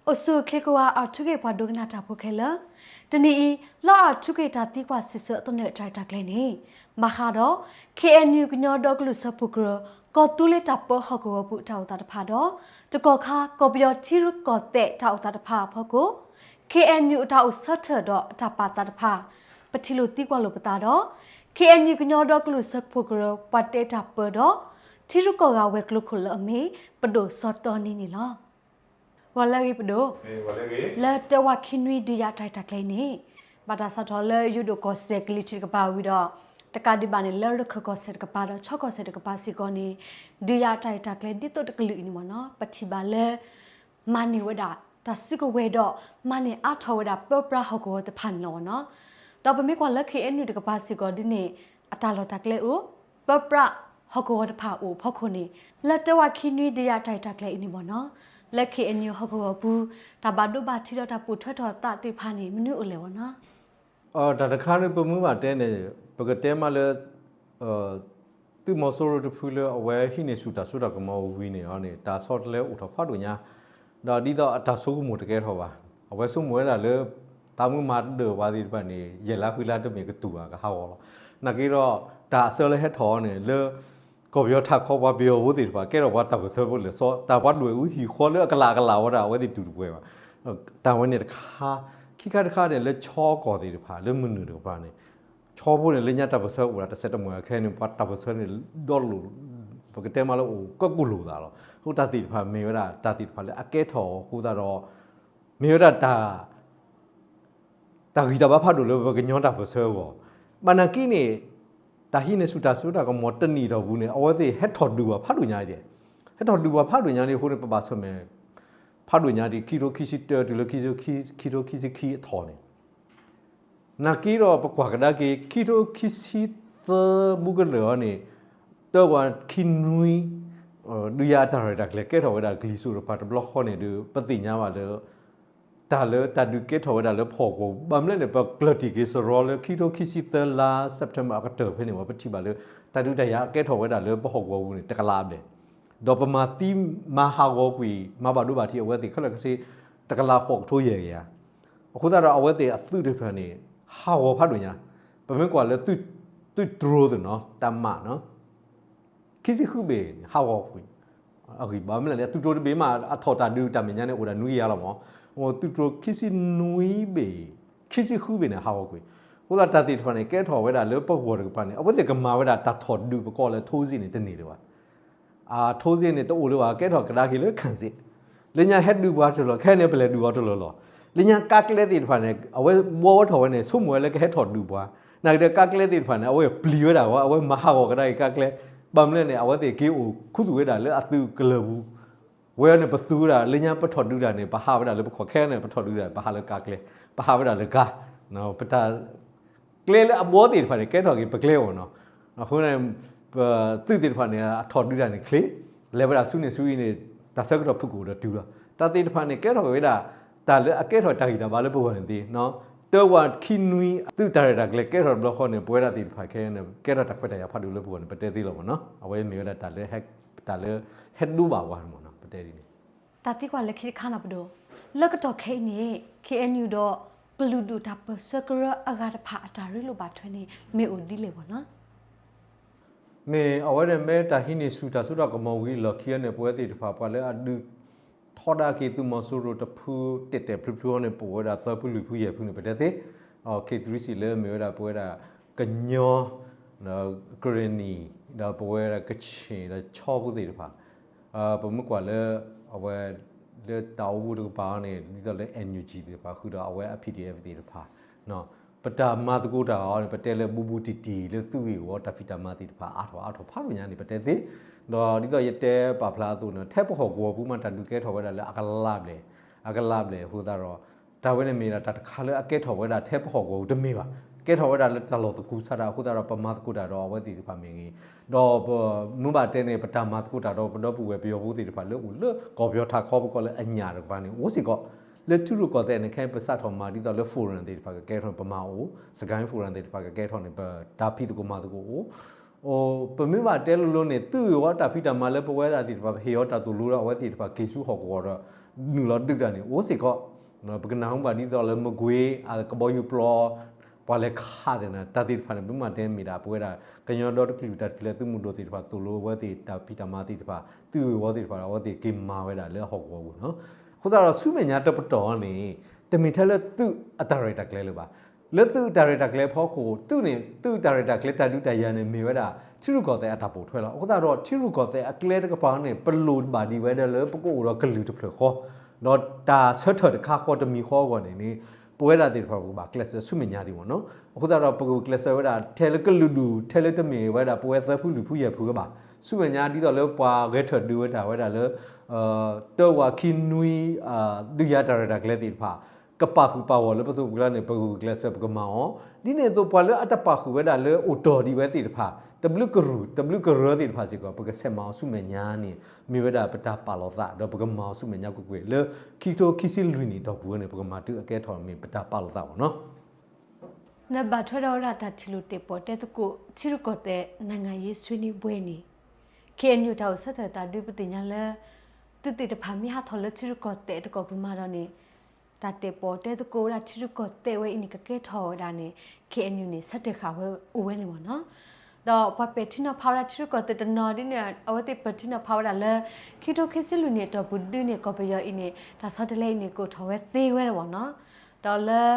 အိၣ်ဆူၣ်ချ့ကိးဂၤ အၣ်ထူခ့ၣ်ပှၤဒိကနၣ်တၢ်ဖိခဲလၢာ်, တနံၤအံၤ လၢအၣ်ထူခ့ၣ်တၢ်သံကွၢ်စံးဆၢအသနၢၣ်တၢ်ရဲၣ်တၢ်ကျဲၤန့ၣ် ဘၣ်ဃးဒီး ခ့ၣ်အဲၣ်ယူၣ် ကညီဒီကလုာ်စၢဖှိၣ်ကရၢ ကီၢ်သူလ့ၤတၢ်ပၢဟီၣ်ကဝီၤပူၤအတၢ်အိၣ်သးတဖၣ်ဒီး တကီၢ်ခါ ကီၢ်ပယီၤထံရူၢ်ကီၢ်သဲးတၢ်အိၣ်သးတဖၣ်အဖီခိၣ် ခ့ၣ်အဲၣ်ယူၣ် အတၢ်အိၣ်ဆၢထၢၣ်ဒီးအတၢ်ပာ်သးတဖၣ် ပထံၣ်လိာ်သံကွၢ်လိာ်ပသးဒီး ခ့ၣ်အဲၣ်ယူၣ် ကညီဒီကလုာ်စၢဖှိၣ်ကရၢ ပှၤတဲတၢ်ပၢဒီး ထံရူၢ်ကီၢ်ဂၤဝဲၤကျိၤခိၣ်လၢအမ့ၢ် ပဒိၣ်စီၤတီနံန့ၣ်လီၤ. ဂီၤလၢအဂ့ၤပဒိၣ်, လၢတၢဝးခံနွံဒုးယၤတၢ်ရဲၣ်တၢ်ကျဲၤအံၤန့ၣ် ဘၣ်တၢ်စးထီၣ်လၢယိၣ်ဒိၣ်ကီၢ်စဲၣ်ကလံၤထံးတကပၤဝံၤဒီး တကးဒံးဘၣ်န့ၣ် လၢရခၢၣ်ကီၢ်စဲၣ်တကပၤဒီး ခၠီကီၢ်စဲၣ်တကပၤစ့ၢ်ကီးန့ၣ် ဒုးယၤတၢ်ရဲၣ်တၢ်ကျဲၤဒ်သိးတကလုာ်အံၤန့ၣ်မ့ၢ်နီၤ ပထံၣ်ဘၣ်လၢ မၤန့ၢ်ဝဲဒၣ် တၢ်စုကဝဲၤဒီး မၤန့ၢ်အါထီၣ်ဝဲဒၣ်ပၢပြးဟီၣ်ကဝီၤတဖၣ်န့ၣ်လီၤမ့ၢ်နီၤ. ဒီးပမ့ၢ်ကွၢ်လၢ ခ့ၣ်အဲၣ်ယူၣ် တကပၤစ့ၢ်ကီးဒ်န့ၣ် အတၢ်လီၢ်တၢ်ကျဲအိၣ် ပၢပြးဟီၣ်ကဝီၤတဖၣ်အိၣ်အဖီခိၣ်န့ၣ် လၢတၢဝးခံနွံဒုးယၤတၢ်ရဲၣ်တၢ်ကျဲၤအံၤန့ၣ်မ့ၢ်နီၤ လၢ ခ့ၣ်အဲၣ်ယူၣ် ဟီၣ်ကဝီၤပူၤ တၢ်ဘၣ်ဒိဘၣ်ထံးဒီးတၢ်ပိာ်ထွဲထီၣ်သးသ့ၣ်တဖၣ်န့ၣ် မနုၤအိၣ်လဲၣ်မ့ၢ်နီၤ. တၢ်တခါန့ၣ် ပမ့ၢ်ဘၣ်တဲန့ၣ် ပကတဲမးလၢ သုးမီၤစိရိၤတဖုလၢအဝဲဟံးန့ၢ်ဆူၣ်တၢ်စိတၢ်ကမီၤဝံၤန့ၣ်အီၤန့ၣ် တၢ်ဆီတလဲအိၣ်ထီၣ်ဖးဒိၣ်ညါ, ဒီးဒ်သိးအတၢ်ဆိကမိၣ်တကဲထီၣ်ဘၣ်. အဝဲဆိကမိၣ်ဝဲဒၣ်လၢ တၢ်မုၢ်မၤဒၢးပှၤသ့ၣ်တဖၣ်န့ၣ် ယဲၢ်လါဃုလါတမ့ၢ်ကတူၢ်ဘၣ်ကဟးဂီၤလီၤ. နာ်က့ဒီး တၢ်အဆၢလၢဟဲထီၣ်အီၤန့ၣ် လၢ ကီၢ်ပယီၤထးခီပှၤပယီၤဖိသ့ၣ်တဖၣ် ကဲထီၣ်ပှၤတၢ်ပၢၢ်ဆၢဖိလဲၣ် စီၤ တၢ်ပှၤဒွဲၣ်အူဟံၣ်ဃီလၢအကလးကလးဝဲဒၣ် အဝဲသ့ၣ်တူၢ်တပှဲၤဘၣ်. တၢ်ဝဲန့ၣ်တခါ, ခံခါတခါန့ၣ် လၢခၠီကီၢ်သ့ၣ်တဖၣ် လၢမုၢ်နုာ်တကပၤန့ၣ် ခၠီဖိန့ၣ် လၢညါတၢ်ပၢၢ်ဆၢအိၣ်ဒၣ်တစဲးတမှဲာ် ခဲအံၤန့ၣ် ပှၤတၢ်ပၢၢ်ဆၢန့ၣ် ဒီလိာ် ပကတဲမးလၢအိၣ်ကၢၢ်ကူၣ်လိာ်သးလီၤ. အဃိတၢ်သ့ၣ်တဖၣ်မ့ၢ်ဝဲဒၣ် တၢ်သ့ၣ်တဖၣ်လၢအကဲထီၣ်အဃိသတးဒီး မ့ၢ်ဝဲဒၣ်တၢ် တၢ်ဂံၢ်တၢ်ဘါဖးဒိၣ်လၢပကညီတၢ်ပၢၢ်ဆၢအဂီၢ်, ဘၣ်နာ်က့န့ၣ် တၢ်ဟံးန့ၢ်ဆူၣ်တၢ်စိတၢ်ကမီၤတနံၣ်အတီၢ်ပူၤန့ၣ် အဝဲသ့ၣ်ဟဲထီၣ်ဒုးပှၤဖးဒိၣ်ညါဒဲး, ဟဲထီၣ်ဒုးပှၤဖးဒိၣ်ညါဒဲးအဃိန့ၣ် ပဘၣ်ဆၢၣ်မဲာ် ဖးဒိၣ်ညါဒဲး ခံထိခံဆံတၢတုၤလၢ ခံထိခံဆံခံအထီၣ်န့ၣ် နာ်က့ဒီးပကွၢ်ကဒါက့ၤ ခံထိခံဆံသၢဘူးကတၢၢ်အီၤန့ၣ် တၢဝးခံနွံ ဒုးယၤအတၢ်ရဲၣ်တၢ်ကျဲၤကဲထီၣ်ဝဲဒၣ်ကလံၤစိးတဖၣ်တဘျီဃီန့ၣ်ဒီး ပသ့ၣ်ညါဘၣ်လၢ တၢ်လၢတၢ်ဒုးကဲထီၣ်ဝဲဒၣ်လၢပဟီၣ်ကဝီၤပူၤ ဘၣ်မနုၤလဲၣ်န့ၣ် ပကျၢၢ်တံၢ်က့ၤစရီလၢခံထိခံဆံသၢလါ September အကတၢၢ်ဖဲန့ၣ် ပထံၣ်ဘၣ်လၢ တၢ်ဒုးတၢ်ယၤကဲထီၣ်ဝဲဒၣ်လၢပဟီၣ်ကဝီၤပူၤန့ၣ် တကလးအဘျဲၣ်, ဒီးပမၤသံမၤဟးဂီၤကွံာ် မၤဘၣ်ဒိဘၣ်ထံးအဝဲသ့ၣ်ခဲလၢာ်ခဲဆ့ တကလးဃိးကထိယဲၢ်ကယၤ, အဃိသတးဒီးအဝဲသ့ၣ်အသုးတဖၣ်န့ၣ် ဟးဂီၤဖးဒိၣ်ညါ, ပမ့ၢ်ကွၢ်လၢ သုးတြိသ့ၣ်နီၤ တၢ်မးနီၤ ခံဆံဃုဘ့ၣ်န့ၣ် ဟးဂီၤကွံာ်, အဂံၢ်ဘၣ်မနုၤလဲၣ်န့ၣ် အသုးတြိတဘ့ၣ်မး အထီၣ်တၢ်ဒုးတၢ်မဲာ်ညါန့ၣ် အိၣ်ဒၣ်နွံကယၤလီၤမး, သုးတြိခံဆံနွံဘ့ၣ် ခံဆံဃုဘ့ၣ်န့ၣ် ဟးဂီၤကွံာ်, အဃိသတးတၢ်သ့ၣ်တဖၣ်န့ၣ် ကဲထီၣ်ဝဲဒၣ်လၢပဂီၢ်တကပၤန့ၣ် အဝဲသ့ၣ်ကမၤဝဲဒၣ်တၢ်ထီၣ်ဒုးပကိးလၢ ထိုးစစ် န့ၣ် တန့ၢ်လၢၤဘၣ် ထိုးစစ် န့ၣ် တအိၣ်လၢၤဘၣ် ကဲထီၣ်ကဒါက့ၤလၢ ခံစစ်, လၢညါဟဲဒုးပှၤတလၢာ် ခဲအံၤန့ၣ် ပလဲၤဒုးအီၤတလၢာ်လီၤ. လၢညါကါကျဲသ့ၣ်တဖၣ်န့ၣ် အဝဲဘှီဝဲထီၣ်ဝဲန့ၣ် ဆိကမိၣ်ဝဲလၢကဟဲထီၣ်ဒုးပှၤ, နာ်က့ဒီးကါကျဲသ့ၣ်တဖၣ်န့ၣ် အဝဲပျံၤဝဲဒၣ်ဝဲ အဝဲမၤဟးဂီၤကဒါက့ၤကါကျဲ, ဘၣ်မနုၤလဲၣ်န့ၣ် အဝဲသ့ၣ်က့ၤအိၣ်ခူသူၣ်ဝဲဒၣ်လၢအသုးကလၢၤပူၤ, ဝဲန့ၣ်ပသုးဝဲဒၣ် လၢညါပထီၣ်ဒုးတၢ်န့ၣ် ပဟးဝဲဒၣ်လၢပခီၣ်ခဲန့ၣ် ပထီၣ်ဒုးတၢ် ပဟးလၢကါကျဲ, ပဟးဝဲဒၣ်လၢကါ, ပတၢ် ကျဲလၢအဘှီသ့ၣ်တဖၣ်န့ၣ် ကဲထီၣ်က့ၤပကျဲအဂီၢ်နီၤ, အဃိန့ၣ် ပသုးသ့ၣ်တဖၣ်န့ၣ် အထီၣ်ဒုးတၢ်န့ၣ်ချ့, လဲၤဝဲဒၣ်ဆူန့ၣ်ဆူအံၤန့ၣ် တၢ်ဆၢကတီၢ်ဖုၣ်ကိာ်ဒီးတုၤလီၤ. တၢ်သ့ၣ်တဖၣ်န့ၣ် ကဲထီၣ်ဝဲဒၣ် တၢ်လၢအကဲထီၣ်တၢ်ဂံၢ်တၢ်ဘါလၢပဂီၢ်န့ၣ်သ့, တၢဝးခံနွံသုးတၢ်ရဲၣ်တၢ်ကျဲၤကဲထီၣ်တဘျီဃီန့ၣ် ပဝဲဒၣ်သ့ၣ်တဖၣ်ခဲအံၤန့ၣ် ကဲထီၣ်တၢ်ခွဲးတၢ်ယာ်ဖးဒိၣ်လၢပဂီၢ်န့ၣ် ပတဲသ့လီၤမးနီၤ, အဝဲမ့ၢ်ဝဲဒၣ်တၢ်လၢ တၢ်လၢဟဲဒိဘၣ်ဝဲန့ၣ်မးနီၤ ပတဲဒ်န့ၣ် တၢ်သံကွၢ်လၢခံတခါန့ၣ်ပဒိၣ်, လၢကတီၢ်ခဲအံၤန့ၣ် ခ့ၣ်အဲၣ်ယူၣ် ဒီး ကလုာ်ဒူၣ်တၢ်ပၢၢ်ဆၢကရၢအဂၤတဖၣ်အတၢ်ရ့လိာ်ဘၣ်ထွဲန့ၣ် မ့ၢ်အိၣ်ဒ်လဲၣ်မးနီၤ. မ့ၢ်အဝဲန့ၣ် မ့ၢ်တၢ်ဟံးန့ၢ်ဆူၣ်တၢ်စိတၢ်ကမီၤဝံၤအလီၢ်ခံန့ၣ် ပဝဲသ့ၣ်တဖၣ် ပှၤလၢအဒုးထီဒါက့ၤသုးမီၤစိရိၤတဖု တဲာ်တဲာ်ဖျုးဖျုးအီၤန့ၣ် ပအိၣ်ဝဲဒၣ်သၢဖုလွံၢ်ဖုယဲၢ်ဖုန့ၣ် ပတဲသ့, ခ့ၣ်သရံးစံးလၢမ့ၢ်ဝဲဒၣ်ပဝဲဒၣ် ကညီ ကရ့ၣ်နံၤ ဒီးပဝဲဒၣ်ကချ့ၣ် ဒီးခၠီဖိသ့ၣ်တဖၣ် ပမ့ၢ်ကွၢ်လၢ အဝဲ လၢတၢ်အိၣ်ဖှိၣ်တကပၤအီၤန့ၣ် ဒ်သိးလၢ NUG သ့ၣ်တဖၣ် ဃုာ်ဒီးအဝဲအ PDF သ့ၣ်တဖၣ် ပတၢ်မၤသကိးတၢ်အီၤန့ၣ် ပတဲလၢဘူးဘူးတံၢ်တံၢ်လၢသုးဂ့ၢ်ဝီ တၢ်ဖံးတၢ်မၤသ့ၣ်တဖၣ် အါထီၣ်အါထီၣ်ဖးဒိၣ်ညါန့ၣ် ပတဲသ့, ဒီးဒ်သိးယတဲပာ်ဖျါအသိးန့ၣ် ထဲပဟီၣ်ကဝီၤပူၤမး တၢ်ဒုးကဲထီၣ်ဝဲဒၣ်လၢအကလးဘျဲၣ်, အကလးဘျဲၣ်အဃိသတးဒီး တၢ်ဝဲန့ၣ်မ့ၢ်ဒၣ်တၢ်တခါလၢအကဲထီၣ်ဝဲဒၣ်ထဲပဟီၣ်ကဝီၤပူၤတမ့ၢ်ဘၣ်, ကဲထီၣ်ဝဲဒၣ်လၢတၢ်လီၢ်သကူးစးဒၣ်အဃိသတးဒီး ပမၤသကိးတၢ်ဒီးအဝဲသ့ၣ်တဖၣ်မ့ၢ်ဂ့ၤ, ဒီးပမ့ၢ်ဘၣ်တဲန့ၣ် ပတၢ်မၤသကိးတၢ်ဒီးပဒီပုၢ်ဝဲၢ်ပယီၤဖိသ့ၣ်တဖၣ်လၢအိၣ်လၢကီၢ်ပယီၤထးခီပကီၢ်လၢအညၣ်တကပၤန့ၣ် အိၣ်စ့ၢ်ကီး, လၢထံရူၢ်ကီၢ်သဲးန့ၣ် ခဲအံၤပစးထီၣ်မၤဒ်သိးလၢ forum သ့ၣ်တဖၣ်ကကဲထီၣ်န့ၣ် ပမၤအိၣ် Sagaing forum သ့ၣ်တဖၣ်ကကဲထီၣ်န့ၣ် ပတၢ်ဖံးသကိးမၤသကိးအိၣ် ပမ့ၢ်ဘၣ်တဲလိၤလိၤန့ၣ် သုးဂ့ၢ်ဝီတၢ်ဖံးတၢ်မၤလၢပဝဲဒၣ်သ့ၣ်တဖၣ် ပဟ့ၣ်အီၤတၢ်သိၣ်လိဒီးအဝဲသ့ၣ်တဖၣ်က့ၤဆူဟီၣ်ကဝီၤဒီး နုာ်လီၤဒုးတၢ်န့ၣ် အိၣ်စ့ၢ်ကီး. ပကနၢ်ဟူဘၣ်ဒ်သိးလၢမကွ့ ကဘီယူၤပျီ ပှၤလဲၤခးသ့ၣ်န့ၣ် တၢ်သ့ၣ်တဖၣ်န့ၣ် ပမ့ၢ်တဲမ့ၢ်ဒၣ် ပဝဲဒၣ် ကညီဒီတကလုာ်တၢ်ထူၣ်ဖျဲးသုးမုၢ်ဒိၣ်သ့ၣ်တဖၣ် သိၣ်လိအဝဲသ့ၣ်တၢ်ဖံးတၢ်မၤသ့ၣ်တဖၣ် သုးဂ့ၢ်ဝီသ့ၣ်တဖၣ် အဝဲသ့ၣ်က့ၤမၤဝဲဒၣ်လၢဟီၣ်ကဝီၤပူၤနီၤ. အဃိသတးဒီးဆူမဲာ်ညါတပတီၢ်န့ၣ် တမ့ၢ်ထဲလၢသုးအတၢ်ရဲၣ်တၢ်ကျဲၤလၢၤဘၣ်. လၢသုးအတၢ်ရဲၣ်တၢ်ကျဲၤအဖီခိၣ် သုးန့ၣ် သုးအတၢ်ရဲၣ်တၢ်ကျဲၤတၢ်ဒုးတၢ်ယၤန့ၣ် မ့ၢ်ဝဲဒၣ် ထံရူၢ်ကီၢ်သဲးအတၢ်ပိာ်ထွဲလီၤ. အဃိသတးဒီး ထံရူၢ်ကီၢ်သဲးအကျဲတကပၤန့ၣ် ပလိၣ်ဘၣ်ဒံးဝဲဒၣ်လၢပကအိၣ်ဒီးကလုာ်တဖျၢၣ်ဃီ, ဒီးတၢ်ဆၢထၢၣ်တခါဃီတမံၤဃီအဂီၢ်န့ၣ်န့ၣ် ပဝဲဒၣ်သ့ၣ်တဖၣ်ပကဘၣ်ကျဲးစၢးဆူမဲာ်ညါဒံးမ့ၢ်နီၤ. အဃိသတးဒီး ပကကျဲးစၢးဝဲဒၣ် ထဲလၢကလုာ်ဒူၣ် ထဲလၢတမ့ၢ်ဝဲဒၣ်ပဝဲသၢဖုလွံၢ်ဖုယဲၢ်ဖုကဘၣ် ဆူမဲာ်ညါဒ်သိးလၢပှၤဂဲၤထၢၣ်ဒုးဝဲဒၣ်ဝဲဒၣ်လၢ တၢဝးခံနွံ ဒုးယၤတၢ်ရဲၣ်တၢ်ကျဲၤသ့ၣ်တဖၣ် ကပာ်ဃုာ်ပာ်ဂီၢ်လၢပသိးပကျါန့ၣ် ပကကျဲးစၢးပကမၤအီၤ, ဒ်န့ၣ်အသိးပှၤလၢအတပာ်ဃုာ်ဝဲဒၣ်လၢအိၣ်တီၢ်ဒံးဝဲသ့ၣ်တဖၣ် တဘျုးကရူၢ် တဘျုးကရၢသ့ၣ်တဖၣ်စ့ၢ်ကီး ပကဆဲးမၤအီၤဆူမဲာ်ညါန့ၣ် မ့ၢ်ဝဲဒၣ်ပတၢ်ပာ်လီၤသး ဒီးပကမၤအီၤဆူမဲာ်ညါကွ့ၢ်ကွ့ၢ် လၢခံကထိခံဆံလွံၢ်နံၣ်တီၢ်ပူၤန့ၣ် ပကမၤတုၤအကဲထီၣ်မ့ၢ်ပတၢ်ပာ်လီၤသးမ့ၢ်နီၤ. နဘၣ်ထွဲဒီးဝဲဒၣ်တၢ်ထံၣ်လိာ်တဲာ်ပီၣ်တဲသကိး ထံရူၢ်ကီၢ်သဲး နိုင်ငံရေးဆွေးနွေးပွဲန့ၣ် ခ့ၣ်အဲၣ်ယူၣ် တၢ်အိၣ်ဆၢထၢၣ်သးဒုးပသ့ၣ်ညါလၢ သုးသ့ၣ်တဖၣ်မ့ၢ်ဟးထီၣ်လၢထံရူၢ်ကီၢ်သဲးတကီၢ်ပူၤမးဒီးန့ၣ် တၢ်တဲာ်ပီၣ်တဲသကိးဝဲဒၣ်ထံရူၢ်ကီၢ်သဲးဝဲအံၤန့ၣ် ကကဲထီၣ်ဝဲဒၣ်န့ၣ် ခ့ၣ်အဲၣ်ယူၣ်န့ၣ် ဆၢတဲာ်ဃာ်ဝဲအိၣ်ဝဲန့ၣ်မ့ၢ်နီၤ. ဒီးပှၤပဲာ်ထံနီၤဖးဝဲဒၣ်ထံရူၢ်ကီၢ်သဲးတနီၤဒ်န့ၣ် အဝဲသ့ၣ်ပဲာ်ထံနီၤဖးဝဲဒၣ်လၢ ခံကထိခံဆံလွံၢ်နံၣ်အတီၢ်ပူၤဒုးန့ၣ် ကီၢ်ပယီၤအံၤန့ၣ် တၢ်ဆီတလဲအံၤန့ၣ် ကအိၣ်ထီၣ်ဝဲသ့ဝဲလီၤမ့ၢ်နီၤ. ဒီးလၢ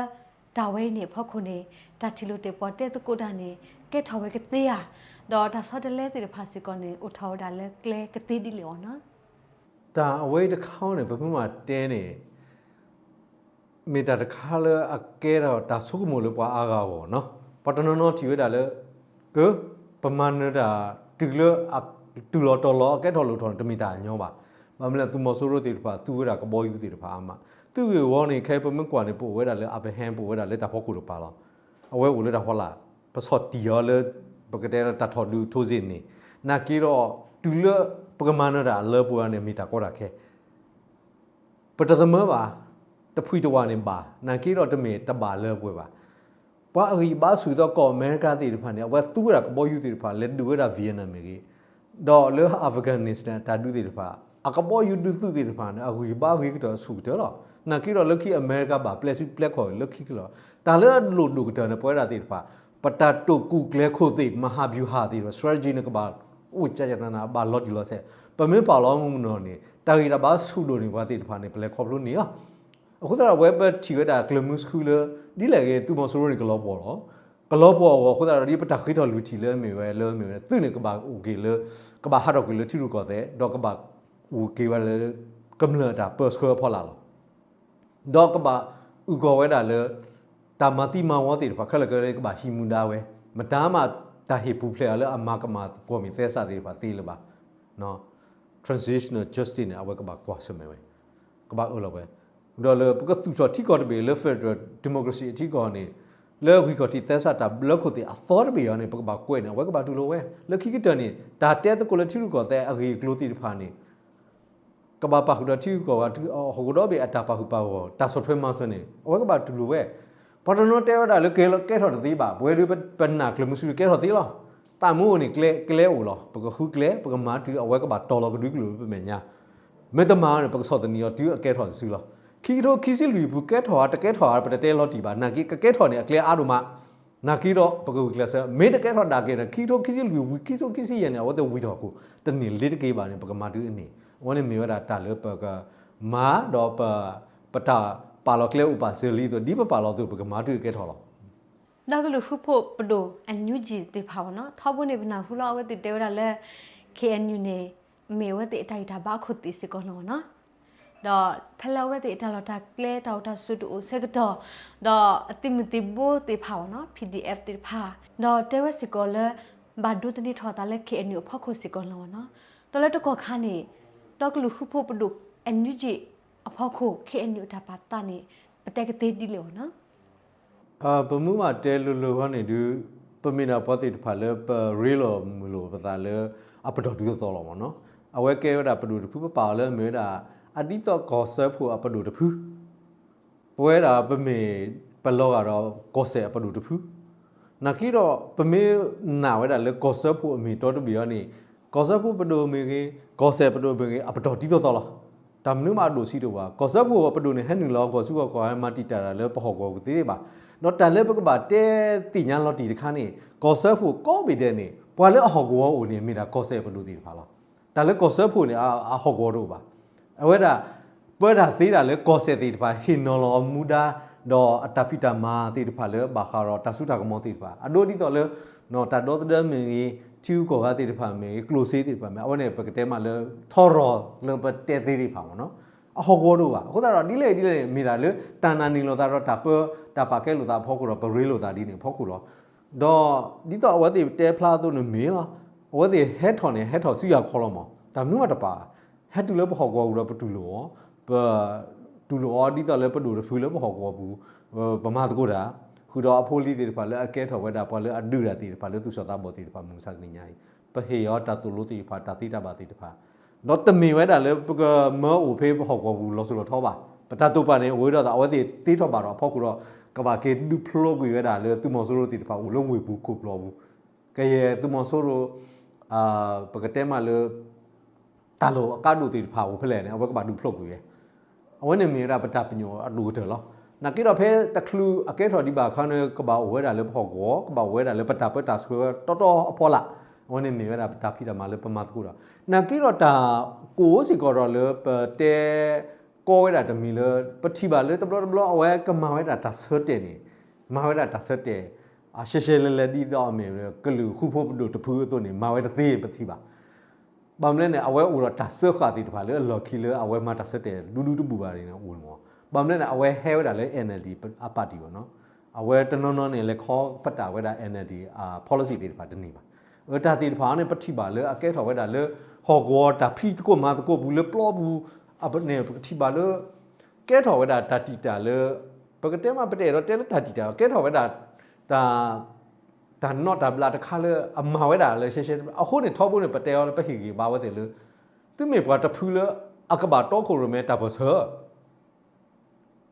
တၢ်ဝဲအံၤန့ၣ်အဖီခိၣ်န့ၣ် တၢ်ထံၣ်လိာ်တဲာ်ပီၣ်တဲသကိးတၢ်န့ၣ် ကဲထီၣ်ဝဲကသ့ဧါ, ဒီးတၢ်ဆီတလဲသ့ၣ်တဖၣ်စ့ၢ်ကီးန့ၣ် အိၣ်ထီၣ်ဝဲဒၣ်လၢကျဲကသ့ဒ်လဲၣ်အီၤနီၤ. တၢ်အဝဲအံၤတခါန့ၣ် ပမ့ၢ်မၤတဲန့ၣ် မ့ၢ်တၢ်တခါလၢအကဲထီၣ်တၢ်ဆိကမိၣ်လၢပှၤအါဂၤအဂီၢ်နီၤ. ပှၤတနီၤနီၤထံၣ်ဝဲဒၣ်လၢ က ပမၤနၢၤတၢ် တုၤလၢ တုၤလီၤတီၤလီၤအကဲထီၣ်လိၣ်ထီၣ်န့ၣ် တမ့ၢ်တၢ်အညီဘၣ်. ဘၣ်မနုၤလဲၣ် သုးမီၤစိရိၤသ့ၣ်တဖၣ်သူဝဲဒၣ်ကဘီယူၤသ့ၣ်တဖၣ်အါမး, သုးဂ့ၢ်ဝီန့ၣ် ခဲအံၤပမ့ၢ်ကွၢ်န့ၣ် ပအိၣ်ဝဲဒၣ်လၢ upper hand ပအိၣ်ဝဲဒၣ်လၢတၢ်ဖီခိၣ်တကပၤလီၤ. အဝဲအိၣ်လၢတၢ်ဖီလာ် ပဆီၣ်တံၢ်အီၤလၢ ပကတဲလၢတၢ်ထီၣ်ဒုးထိစ့ၣ်န့ၣ် နာ်က့ဒီး တုၤလၢပကမၤနၢၤတၢ်လၢပှဲၤန့ၣ် မ့ၢ်တၢ်ကီတၢ်ခဲ ပတသမၢဘၣ်, တဖှံတဝးန့ၣ်ဘၣ်, နာ်က့ဒီးတမ့ၢ်တဘၣ်လၢပှဲၤဘၣ်. ပှၤအဂံၢ်အဘါဆူၣ်အသီကီၢ်အမဲရကၤသ့ၣ်တဖၣ်န့ၣ် အဝဲသူဝဲဒၣ်ကဘီယူၤသ့ၣ်တဖၣ် လဲၤဒုးဝဲဒၣ် Vietnam မ့ၢ်ဂ့ၤ, ဒီးလၢ Afghanistan တၢ်ဒုးသ့ၣ်တဖၣ် အကဘီယူၤဒုးသုးသ့ၣ်တဖၣ်န့ၣ် အဂံၢ်အဘါဂ့ၤကတၢၢ်ဆူၣ်ကတၢၢ်လီၤ. နာ်က့ဒီးလၢခံအမဲရကၤဘၣ်ပျဲစုပျဲခီၣ်လၢခံကလီၤ. တၢ်လၢအလိၣ်ဒိၣ်ကတၢၢ်န့ၣ် ပဝဲဒၣ်သ့ၣ်တဖၣ် ပတၢ်တိာ်ကူၣ်ကျဲခိၣ်သ့ၣ် မဟာဗျူဟာ သ့ၣ်တဖၣ် strategy န့ၣ် ကဘၣ်အိၣ်ကကနး ဘၣ်လီၤတံၢ်လီၤဆဲး, ပမ့ၢ်ပာ်လီၤမုၢ်မုၢ်နီၢ်န့ၣ် တၢ်ဂံၢ်တၢ်ဘါဆူၣ်ဒိၣ်န့ၢ်ပှၤသ့ၣ်တဖၣ်န့ၣ် ပလဲၤခီဖျိန့ၣ်လီၤ. အဃိသတးဒီး အဝဲပထံၣ်ဝဲဒၣ်ကျၢၤမုဆှုလၢ ဒ်လဲၣ်ဂ့ၤ သုးမီၤစိရိၤန့ၣ် ကလီၤပှီၢ်လီၤ. ကလီၤပှီၢ်အဂီၢ်အဃိသတးဒီး ဒ်ပတၢ်ဃ့ထီၣ်လွံၢ်ထံၣ်လၢမ့ၢ်ဝဲလၢမ့ၢ်ဝဲ သုးန့ၣ်ကဘၣ်အိၣ်က့ၤလၢ ကဘၣ်ဟးထီၣ်ကွံာ်လၢထံရူၢ်ကီၢ်သဲး ဒီးကဘၣ်အိၣ်က့ၤဝဲလၢ ကမျၢၢ်တၢ်ပၢဆှၢအဖီလာ်လီၤ. ဒီးကဘၣ်အုၣ်ကီၤဝဲဒၣ်လၢ တၢ်မၤသံမၤဝီသ့ၣ်တဖၣ် ခဲလၢာ်ခဲဆ့ကဘၣ်ဟံးမူဒါဝဲ, မတၤမးတၢ်ဟ့ၣ်ပူၤဖျဲးအီၤလၢအမၤကမၣ်ကွီၢ်မ့ၢ်သဲစးသ့ၣ်တဖၣ်သ့လၢၤဘၣ်. Transitional justice န့ၣ် အဝဲကဘၣ်ကွၢ်ဆၢၣ်မဲာ်ဝဲ, ကဘၣ်အၢၣ်လီၤဝဲ, ဒီးလၢပကသူၣ်ထီၣ်ထံကီၢ်တဘ့ၣ်လၢ federal democracy အထံကီၢ်န့ၣ် လၢဂံၢ်ခီၣ်ထံးသဲစးတၢ်ဘျၢခိၣ်သ့ၣ်အသီတဘ့ၣ်အံၤန့ၣ် ပကဘၣ်ကွဲးန့ၣ် အဝဲကဘၣ်တူၢ်လိာ်ဝဲ, လၢခံကတၢၢ်န့ၣ် တၢ်တဲသကိးလၢထံရူၢ်ကီၢ်သဲးအဂ့ၢ်အကျိၤသ့ၣ်တဖၣ်န့ၣ် ကဘၣ်ပာ်ဃုာ်ဒီးထံဂုၤကီၢ်ဂၤ ဟီၣ်ခိၣ်ဒီဘ့ၣ်အတၢ်ပာ်ဃုာ်ပာ်ဂီၢ် တၢ်ဆီၣ်ထွဲမၤစၢၤန့ၣ် အဝဲကဘၣ်တူၢ်လိာ်ဝဲ. ပှၤတနီၤတဲဝဲဒၣ်လၢကဲထီၣ်တသ့ဘၣ်, ပဝဲဒၣ်ပနာ်ကျၢၤမုဆှုကဲထီၣ်သ့လီၤ. သးမူအိၣ်န့ၣ် ကျဲအိၣ်လီၤ. ပကဃုကျဲ ပကမၤတုၤအဝဲကဘၣ်တီၤလီၤကဒွံကျိာ်လၢပမဲာ်ညါ, မ့ၢ်တမၤန့ၣ် ပကဆီၣ်သနံးအီၤတုၤအကဲထီၣ်တစုလီၤ. ခံကထိခံဆံလွံၢ်ပူၤကဲထီၣ်ဧါ တကဲထီၣ်ဧါ ပတတဲလီၤတံၢ်ဘၣ်. နာ်က့ ကကဲထီၣ်န့ၣ် အကျဲအါဒိၣ်မး နာ်က့ဒီး ပကဂုာ်ကျဲးစၢး, မ့ၢ်တကဲထီၣ်ဒၣ်က့ၤန့ၣ် ခံကထိခံဆံလွံၢ်ဝံၤ ခံကထိခံဆံယဲၢ်န့ၣ် အဝဲသ့ၣ်ဝံၤထီၣ်ခိၣ် တန့ၢ်လ့ၤတက့ၤဘၣ်န့ၣ် ပကမၤတုၤအန့ၣ်, အဝဲန့ၣ်မ့ၢ်ဝဲဒၣ်တၢ်လၢပကမၤဒီး ပတၢ်ပာ်လီၤကျဲအိၣ်ပာ်စၢၤလံအသိး ဒ်ပပာ်လီၤအသိး ပကမၤတုၤအကဲထီၣ်လီၤ. ဒီကလုာ်ဃူဖိးပဒိၣ် NUG သ့ၣ်တဖၣ်ဘၣ်နီၤ ထီဘိန့ၣ် ပနၢ်ဟူလီၤအဝဲသ့ၣ်တဲဝဲဒၣ်လၢ ခ့ၣ်အဲၣ်ယူၣ်န့ၣ် မ့ၢ်အဝဲသ့ၣ်အတၢ်ဂံၢ်တၢ်ဘါအခိၣ်သ့ၣ်စ့ၢ်ကီးလီၤနီၤ. ဒီးဖဲလၢအဝဲသ့ၣ်အတၢ်လီၢ်တၢ်ကျဲ တၢ်အိၣ်တၢ်ဆိးတအိၣ်ဆၢကတီၢ်, ဒီးအသုးမုၢ်သံၣ်ဘိသ့ၣ်တဖၣ်ဘၣ်နီၤ PDF သ့ၣ်တဖၣ်, ဒီးတဲဝဲစ့ၢ်ကီးလၢ ဘၣ်ဒိသန့ၤထီၣ်အသးလၢ ခ့ၣ်အဲၣ်ယူၣ် အဖီခိၣ်စ့ၢ်ကီးလီၤနီၤ. ဒီးလၢတကီၢ်ခါန့ၣ် ဒီကလုာ်ဃူဖိးပဒိၣ် NUG အဖီခိၣ် ခ့ၣ်အဲၣ်ယူၣ် အတၢ်ပာ်သးန့ၣ် ပတဲကသ့ဒ်လဲၣ်အီၤနီၤ. ပမ့ၢ်ဘၣ်တဲလိၤလိၤဂီၢ်န့ၣ်ဒုး ပမ့ၢ်ဒၣ်ပှၤသ့ၣ်တဖၣ်လၢပရ့လိာ်မုာ်လိာ်ပသးလၢ အပတီၢ်တုၤသိးသိးလီၤမ့ၢ်နီၤ. အဝဲကဲဝဲဒၣ်ပဒိၣ်တဖု ပပာ်အီၤလၢမ့ၢ်ဝဲဒၣ် အဒ်သိးကီၢ်စၢဖှိၣ်အပဒိၣ်တဖု, ပဝဲဒၣ်ပမ့ၢ်ပလီၤဂာ်ဒီးကီၢ်စဲၣ်အပဒိၣ်တဖု, နာ်က့ဒီး ပမ့ၢ်နာ်ဝဲဒၣ်လၢကီၢ်စၢဖှိၣ်အမ့ၢ်တီတဘ့ၣ်အံၤန့ၣ် ကီၢ်စၢဖှိၣ်ပဒိၣ်မ့ၢ်ဂ့ၤ ကီၢ်စဲၣ်ပဒိၣ်မ့ၢ်ဂ့ၤ အပတီၢ်တုၤသိးသိးလီၤ. တၢ်မနုၤမးအဒိၣ်ဆံးတအိၣ်ဘၣ်. ကီၢ်စၢဖှိၣ်အပဒိၣ်န့ၣ် ဟဲနုာ်လီၤကီၢ်ဆူကီၢ်ကီၢ် ဟဲမၤတံာ်တာ်တၢ်လၢပဟီၣ်ကဝီၤပူၤသ့ဘၣ်. ဒီးတၢ်လၢပကဘၣ်တဲသ့ၣ်ညါလီၤတံၢ်တခါန့ၣ် ကီၢ်စၢဖှိၣ်ကိးဘ့ၣ်ဒဲးန့ၣ် ပှၤလၢအဟီၣ်ကဝီၤအိၣ်န့ၣ် မ့ၢ်ဒၣ်ကီၢ်စဲၣ်ပဒိၣ်သ့ၣ်တဖၣ်လီၤ. တၢ်လၢကီၢ်စၢဖှိၣ်န့ၣ် အဟီၣ်ကဝီၤတအိၣ်ဘၣ်. အဝဲဒၣ် ပၢတၢ်သ့ဒၣ်လၢကီၢ်စဲၣ်သ့ၣ်တဖၣ် ဟ့ၣ်နီၤလီၤမူဒါ ဒီးအတၢ်ဖံးတၢ်မၤသ့ၣ်တဖၣ်လၢဘၣ်ဃးဒီးတၢ်စိတၢ်ကမီၤသ့ၣ်တဖၣ် အဒိဒ်သိးလၢ တၢ်ဒီသဒၢမ့ၢ်ဂ့ၤ, ထံဂုၤကီၢ်ဂၤသ့ၣ်တဖၣ်မ့ၢ်ဂ့ၤ, ကျိၣ်စ့သ့ၣ်တဖၣ်မ့ၢ် အဝဲန့ၣ် ပကတဲမးလၢ ထီရီၤလၢပတဲသ့သ့ၣ်တဖၣ်မ့ၢ်နီၤ အဟီၣ်ကဝီၤတအိၣ်ဘၣ်. အဃိသတးဒီး ဒ်လဲၣ်ဒ်လဲၣ်န့ၣ် မ့ၢ်ဒၣ်လၢ တၢ်နာ်န့ၢ်လိာ်သးဒီးတၢ်ပၢ တၢ်ပာ်ကဲလိာ်သးအဖီခိၣ်ဒီး ပရ့လိာ်သးဒ်န့ၣ်အဖီခိၣ်လီၤ. ဒီးဒ်သိးအဝဲသ့ၣ်တဲဖျါအသိးန့ၣ်မ့ၢ်လီၤ. အဝဲသ့ၣ်ဟဲထီၣ်န့ၣ် ဟဲထီၣ်ဆူယၤခီလီၤမး တၢ်မနုၤမးတပာ် ဟဲတုၤလၢပဟီၣ်ကဝီၤပူၤဒီးပတူၢ်လိာ်အီၤ, ပ တူၢ်လိာ်အီၤဒ်သိးလၢပဒိၣ်တဖုလၢပဟီၣ်ကဝီၤပူၤ ပမၤသကိးတၢ်, ဃုာ်ဒီးအဖိအလံၤသ့ၣ်တဖၣ်လၢအကဲထီၣ်ဝဲဒၣ်ပှၤလၢအဒုးတၢ်သ့ၣ်တဖၣ်လၢသူၣ်စၢ်သးဘီၣ်သ့ၣ်တဖၣ် မုၢ်မဆါတနံၤညါအံၤ ပဟ့ၣ်အီၤတၢ်သိၣ်လိသ့ၣ်တဖၣ် တၢ်သ့တၢ်ဘၣ်သ့ၣ်တဖၣ် ဒီးတမ့ၢ်ဝဲဒၣ်လၢပကမၢအိၣ်ဖဲပဟီၣ်ကဝီၤပူၤလီၤစိၤလီၤထီဘၣ်. ပတၢ်တိာ်ပာ်န့ၣ် အိၣ်ဝဲဒၣ်ဒီး အဝဲသ့ၣ်သ့ထီၣ်ဘၣ်ဒီးအဖီခိၣ်ဒီး ကဘၣ်က့ၤဒုးဖျိးကွံာ်ဝဲဒၣ်လၢသုးမီၤစိရိၤသ့ၣ်တဖၣ်အိၣ်လၢဝ့ၢ်ပူၤခိၣ်ပျီပူၤ, ကယဲၢ်သုးမီၤစိရိၤ ပကတဲမးလၢ တၢ်လီၢ်အကါဒိၣ်သ့ၣ်တဖၣ်အိၣ်ဖဲလဲၣ်န့ၣ် အဝဲကဘၣ်ဒုးဖျိးကွံာ်ဝဲ. အဝဲန့ၣ်မ့ၢ်ဝဲဒၣ်ပတၢ်ပညိၣ်အဒိၣ်ကတၢၢ်လီၤ. နာ်က့ဒီးဖဲတချုးအကဲထီၣ်ဒံးဘၣ်အခါန့ၣ် ကဘၣ်အိၣ်ဝဲဒၣ်လၢပဟီၣ်ကဝီၤ ကဘၣ်အိၣ်ဝဲဒၣ်လၢပတၢ်ပၢတၢ်ဆှၢတီတီအဖီလာ်, အဝဲန့ၣ်မ့ၢ်ဝဲဒၣ်ပတၢ်ဖံးတၢ်မၤလၢပမၤသကိးဒီး နာ်က့ဒီးတၢ်ကိၢ်စ့ၢ်ကီးဒီးလၢပတဲ ကီဝဲဒၣ်တမံၤလၢ ပထံၣ်ဘၣ်လၢတဘျီတဘျီအဝဲကမၤဝဲဒၣ်တၢ်ဆၢတဲာ်န့ၣ်, မၤဝဲဒၣ်တၢ်ဆၢတဲာ် အရှဲရှဲလဲၣ်လဲၣ်ဒ်သိးအမ့ၢ် ကလုာ်ဃူဖိးပဒိၣ်တဖုအသိးန့ၣ် မၤဝဲတသ့ပထံၣ်ဘၣ်. ဘၣ်မနုၤလဲၣ်န့ၣ် အဝဲအိၣ်ဒီးတၢ်စၢဃာ်သ့ၣ်တဖၣ်လၢအလီၢ်ခံလၢအဝဲမၤတၢ်ဆၢတဲာ်ဒူဒူတဘူၣ်ဘၣ်န့ၣ်အိၣ်မး. ဘၣ်မနုၤလဲၣ်န့ၣ် အဝဲဟဲဝဲဒၣ်လၢ NLD အပၣ်တံၣ်ဘၣ်နီၤ, အဝဲတနီၤနီၤန့ၣ် လဲၤခီပတာ်ဝဲဒၣ် NLD အ policy သ့ၣ်တဖၣ်တန့ၢ်ဘၣ်. အတၢ်သ့ၣ်တဖၣ်န့ၣ် ပထံၣ်ဘၣ်လၢအကဲထီၣ်ဝဲဒၣ်လၢ ဟီၣ်ကဝီၤတၢ်ဖံးသကိးမၤသကိးပူၤလၢပျီပူၤ အန့ၣ် ပကထံၣ်ဘၣ်လၢ ကဲထီၣ်ဝဲဒၣ်တၢ်တံာ်တာ်လၢ ပကတဲမး ပတအဲၣ်ဒိးတဲလၢတၢ်တံာ်တာ် ကဲထီၣ်ဝဲဒၣ် တၢ် တၢ်နီၣ်တၢ်ဘျးတခါလၢအမၤဝဲဒၣ်လၢရှဲရှဲ အဃိန့ၣ် ထီဘိန့ၣ် ပတဲအီၤလၢပဟ့ၣ်ဂံၢ်ဘါဝဲသ့ၣ်လၢ သုမ့ၢ်ပှၤတဖုလၢအကဘၣ်တီခိၣ်ရိၣ်မဲတၢ်ပၢၢ်ဆၢ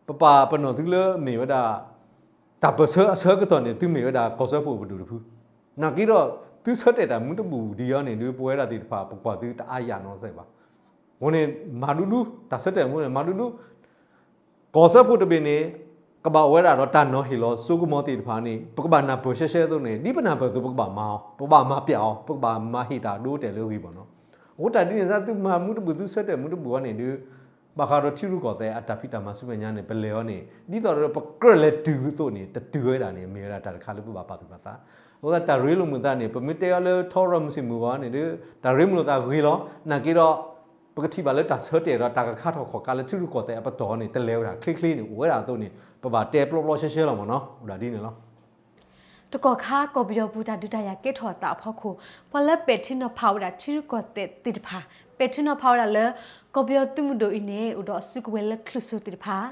ပပာ်ပနီၣ်သုလၢမ့ၢ်ဝဲဒၣ် တၢ်ပၢၢ်ဆၢအဆၢကတီၢ်န့ၣ် သုမ့ၢ်ဝဲဒၣ်ကီၢ်စၢဖှိၣ်ပဒိၣ်တဖု, နာ်က့ဒီး သုဆၢတဲာ်တၢ်မူတဘူၣ်ဒ်အံၤန့ၣ် ဒုးပဝဲဒၣ်သ့ၣ်တဖၣ် ပကွၢ်သုတအါယၢ်နီတစဲးဘၣ်. အဃိန့ၣ် မၤဒူဒူ တၢ်ဆၢတဲာ်မူန့ၣ် မၤဒူဒူ ကီၢ်စၢဖှိၣ်တဘ့ၣ်န့ၣ် ကဘၣ်အိၣ်ဝဲဒၣ်ဒီးတၢ်နီၤဟ့ၣ်လီၤစိကမီၤသ့ၣ်တဖၣ်န့ၣ် ပကဘၣ်နၢ်ပၢၢ်ရှဲရှဲအသိးန့ၣ် ဒ်ပနၢ်ပၢၢ်အသိး ပကဘၣ်မၤအီၤ ပကဘၣ်မၤပျးအီၤ ပကဘၣ်မၤဟ့ၣ်တၢ်ဒိတဲာ်လၢအဂ့ၤဘၣ်နီၤ. အဃိတၢ်ဒ်န့ၣ်သတး သုမၤမူတဘူၣ် သုဆၢတဲာ်မူတဘူၣ်အီၤန့ၣ်ဒုး ဘၣ်ဃးဒီးထံရူၢ်ကီၢ်သဲးအတၢ်ဖံးတၢ်မၤဆူမဲာ်ညါန့ၣ် ပလဲၤအီၤန့ၣ် ဒ်သိးဒီးပကြၢးလဲၤတုၤအသိးန့ၣ် တတုၤဝဲဒၣ်န့ၣ် မ့ၢ်ဝဲဒၣ်တၢ်တခါလၢပဘၣ်ပာ်သူၣ်ပာ်သး. အဃိသတး တၢ်ရ့လိာ်မုာ်သးန့ၣ် ပမ့ၢ်တဲအီၤလၢထီရီၣ်မုၢ်ဆ့ၣ်မုၢ်ဂီၤန့ၣ်ဒီး တၢ်ရ့မုာ်လိာ်သးဂ့ၤလီၤ. နာ်က့ဒီး ပကထံၣ်ဘၣ်လၢတၢ်ဆၢတဲာ်ဒီးတၢ်ကခါထီၣ်ခီၣ်ကါလၢထံရူၢ်ကီၢ်သဲးအပတီၢ်န့ၣ် တလဲၤဝဲဒၣ်ချ့ချ့န့ၣ် အိၣ်ဝဲဒၣ်အသိးန့ၣ် ပဘၣ်တဲပျီပျီရှဲရှဲလီၤမ့ၢ်နီၤ အိၣ်ဒၣ်ဒ်န့ၣ်လီၤ. တကီၢ်ခါကီၢ်ပယီၤပူၤ တၢ်ဒုးတၢ်ယၤကဲထီၣ်အသးအဖီခိၣ် ပှၤလၢပဲာ်ထံနီၤဖးဝဲဒၣ်ထံရူၢ်ကီၢ်သဲးသ့ၣ်တဖၣ် ပဲာ်ထံနီၤဖးဝဲဒၣ်လၢ ကီၢ်ပယီၤသုးမုၢ်ဒိၣ်အံၤန့ၣ် အိၣ်ဒီးအစုကဝဲၤလၢချုးစိၤသ့ၣ်တဖၣ်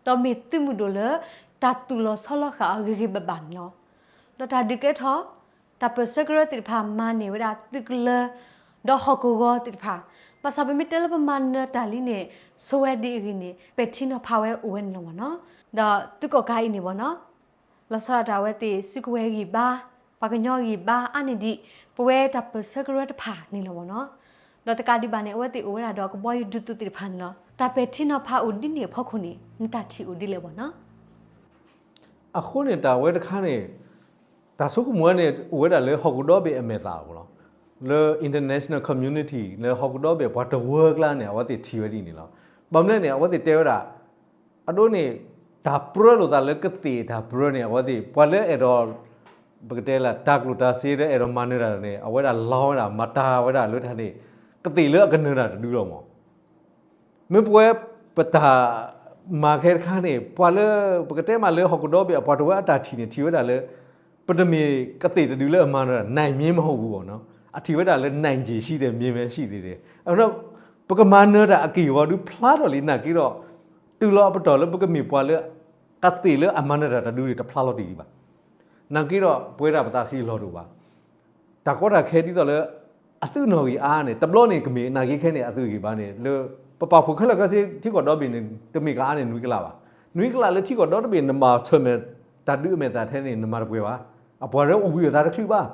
ဒီးမ့ၢ်သုးမုၢ်ဒိၣ်လၢ တၢ်သူၣ်လီၤဆီလီၤဃာ်အီၤဂ့ၤဂ့ၤဘၣ်ဘၣ်န့ၣ်လီၤ. ဒီးတၢ်ဒုးကဲထီၣ် တၢ်ပၢၢ်ဆၢကရၢသ့ၣ်တဖၣ်မၤန့ၢ်ဝဲဒၣ်သုးကလၢၤ ဒီးဟီၣ်ကဝီၤသ့ၣ်တဖၣ် ဘၣ်ဆၣ်ပမ့ၢ်တဲလၢပမၤနၢၤတၢ်လံန့ၣ် ဆိဝဲဒ်အဂ့ၢ်န့ၣ် ပဲာ်ထံနီၤဖးဝဲအိၣ်ဝဲန့ၣ်လီၤမ့ၢ်နီၤ. ဒီးသုးကီၣ်ကးအံၤန့ၣ်မ့ၢ်နီၤ လီၤဆီဒၣ်တၢ်အဝဲသ့ၣ်စုကဝဲၤဂံၢ်ဘါ ပှၤကညီဂံၢ်ဘါအါန့ၢ်ဒံး ပဝဲတၢ်ပၢၢ်ဆၢကရၢတဖၣ်န့ၣ်လီၤမ့ၢ်နီၤ. ဒီးတကးဒံးဘၣ်န့ၣ် အဝဲသ့ၣ်အိၣ်ဝဲဒၣ်ဒီးကဘီယူၤဒုးသုးသ့ၣ်တဖၣ်န့ၣ်လီၤ. တၢ်ပဲာ်ထံနီၤဖးအိၣ်ဒ်န့ၣ်အဖီခိၣ်န့ၣ် နတၢ်ထံၣ်အိၣ်ဒ်လဲၣ်မ့ၢ်နီၤ. အဃိန့ၣ် တၢ်ဝဲတခါန့ၣ် တၢ်ဆိကမိၣ်ဝဲန့ၣ် အိၣ်ဝဲဒၣ်လၢဟီၣ်ခိၣ်ဒီဘ့ၣ်အမဲာ်သၣ်အပူၤလီၤ. လၢ international community လၢဟီၣ်ခိၣ်ဒီဘ့ၣ်ပှၤတဝၢကျါန့ၣ် အဝဲသ့ၣ်ထံၣ်ဝဲဒ်န့ၣ်လီၤ. ဘၣ်မနုၤလဲၣ်န့ၣ် အဝဲသ့ၣ်တဲဝဲဒၣ် အဒိန့ၣ် တၢ်ပြၢလိာ်သးလၢကသ့ၣ်တၢ်ပြၢန့ၣ် အဝဲသ့ၣ် ပှၤလၢအဲၣ်ဒိး ပကတဲလၢ တၢ်ကျိၣ်တၢ်စ့လၢအဲၣ်ဒိးမၤနၢၤတၢ်န့ၣ် အဝဲဒၣ်လီဝဲဒၣ် မၤတၢ်ဝဲဒၣ်လၢတၢ်န့ၣ် ကသ့ၣ်လၢအကနၢၤတၢ်တဒုလီၤမး. မ့ၢ်ပဝဲပတၢ်မၤခဲတခါန့ၣ် ပှၤလၢ ပကတဲမးလၢဟီၣ်ခိၣ်ဒီဘ့ၣ်အပှၤတဝၢအတၢ်ထံၣ်န့ၣ် ထံၣ်ဝဲဒၣ်လၢ ပတမ့ၢ်ကသ့ၣ်တဒုလၢအမၤနၢၤတၢ် နိုင်မျဉ်းမဟုတ်ဘူးပေါ့နော်. အထံၣ်ဝဲဒၣ်လၢ နိုင်ခြေရှိတယ် မြင်ပဲရှိသေးတယ်. အဃိ ပကမၤနၢၤတၢ်အက့ၢ်အဂီၤဒုးဖျါထီၣ်လံ နာ်က့ဒီး တုၤလီၤအပတီၢ်လၢပကမ့ၢ်ပှၤလၢ ကသ့ၣ်လၢအမၤနၢၤတၢ်တဒုန့ၣ် တဖျါလီၤတံၢ်ဒံးဘၣ်. နာ်က့ဒီး ပဝဲဒၣ်ပသးဆံးအလီၢ်တအိၣ်ဘၣ်. တၢ်ကီတၢ်ခဲဒ်သိးလၢ အသုးနီၣ်ဂံၢ်အါန့ၣ် တဘျီန့ၣ်ကမ့ၢ် နာ်က့ခဲန့ၣ် အသုးဂံၢ်ဘါန့ၣ် လၢ ပပာ်ဖှိၣ်ခဲလၢာ်ခဲဆ့ ထံကီၢ်ဒီဘ့ၣ်န့ၣ် တမ့ၢ်ကအါန့ၣ် နွံကလးဘၣ်. နွံကလးလၢထံကီၢ်ဒီတဘ့ၣ် နဘၣ်ဆၢၣ်မဲာ် တၢ်ဒုးအမဲာ်သၣ်ထဲန့ၣ် နမၤတပှဲၤဘၣ်. အပှၤရဲအိၣ်ဘှံးအသးတချုးဘၣ်.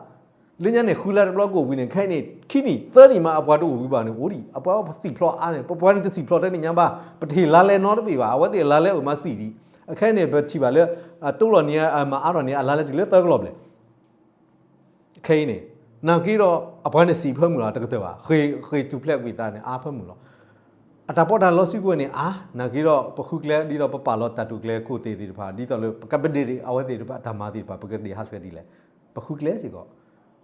လၢညါန့ၣ် ဃုလါတဘျီကအိၣ်ဝံၤန့ၣ် ခဲအံၤန့ၣ် ခံနံၣ်သၢနံၣ်မး အပှၤတအိၣ်ဝံၤဘၣ်န့ၣ် အိၣ်ဒံး အပှၤစံၣ်ဖျိးအါန့ၣ် ပပှၤန့ၣ်တစံၣ်ဖျိးထဲန့ၣ်ညါဘၣ် ပတဟ့ၣ်လါလဲနီတဘ့ၣ်ဘၣ် အဝဲသ့ၣ်အလါလဲအိၣ်မးစံၣ်ဒံး အခဲအံၤန့ၣ် ပထံၣ်ဘၣ်လၢ အတိလီၤန့ၣ် မၤအါထီၣ်န့ၣ် အလါလဲတုၤလၢသၢကလီၢ်ဘျဲၣ် ခဲအံၤန့ၣ် နာ်က့ဒီး အပှၤန့ၣ်စံၣ်ဖၢမုၢ်လီၤ တကတၢၢ်ဘၣ် ဃ့ၢ် ဃ့ၢ်ထူၣ်ဖျဲးကွံာ်သးန့ၣ် အါဖၢမုၢ်လီၤ. အတၢ်ပီးတၢ်လီစုကဝဲၤန့ၣ် အါ နာ်က့ဒီး ပဃုကျဲ ဒ်သိးပပာ်လီၤတၢ်တိာ်ကျဲၤခိၣ်သ့ၣ်သ့ၣ်တဖၣ် ဒ်သိးလၢပကပဒ့ၣ်အဝဲသ့ၣ်တဖၣ် တၢ်မၤသ့ၣ်တဖၣ် ပကဒ့ၣ်ဟးဆှဲးဒ်လဲၣ် ပဃုကျဲစ့ၢ်